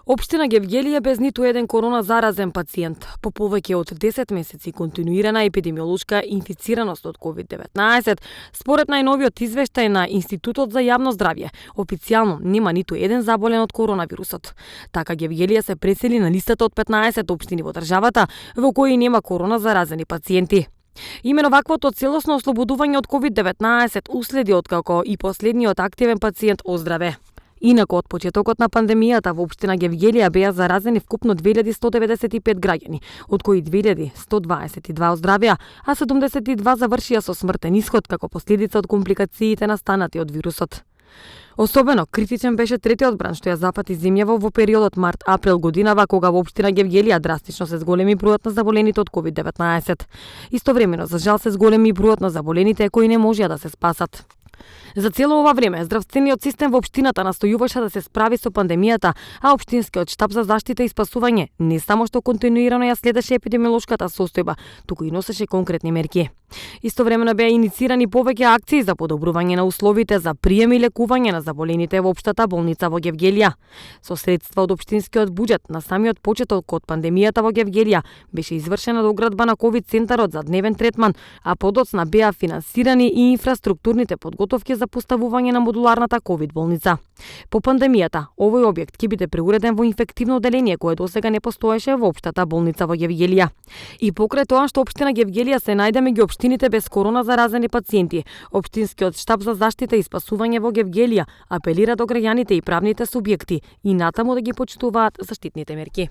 Општина Гевгелија без ниту еден корона заразен пациент. По повеќе од 10 месеци континуирана епидемиолошка инфицираност од COVID-19, според најновиот извештај на Институтот за јавно здравје, официјално нема ниту еден заболен од коронавирусот. Така Гевгелија се пресели на листата од 15 општини во државата во кои нема корона заразени пациенти. Имено ваквото целосно ослободување од COVID-19 уследи откако и последниот активен пациент оздраве. Инаку од почетокот на пандемијата во општина Гевгелија беа заразени вкупно 2195 граѓани, од кои 2122 оздравеа, а 72 завршија со смртен исход како последица од компликациите настанати од вирусот. Особено критичен беше третиот бран што ја зафати земјава во периодот март-април годинава, кога во општина Гевгелија драстично се зголеми бројот на заболените од COVID-19. Истовремено, за жал, се зголеми бројот на заболените кои не можеа да се спасат. За цело ова време, здравствениот систем во општината настојуваше да се справи со пандемијата, а општинскиот штаб за заштита и спасување не само што континуирано ја следеше епидемиолошката состојба, туку и носеше конкретни мерки. Истовремено беа иницирани повеќе акции за подобрување на условите за прием и лекување на заболените во општата болница во Гевгелија. Со средства од општинскиот буџет на самиот почеток од пандемијата во Гевгелија беше извршена доградба на ковид центарот за дневен третман, а подоцна беа финансирани и инфраструктурните подготовки за поставување на модуларната ковид болница. По пандемијата, овој објект ќе биде преуреден во инфективно оделение кое досега не постоеше во општата болница во Гевгелија. И покрај тоа што општина Гевгелија се најде меѓу општините без корона заразени пациенти, општинскиот штаб за заштита и спасување во Гевгелија апелира до граѓаните и правните субјекти и натаму да ги почитуваат заштитните мерки.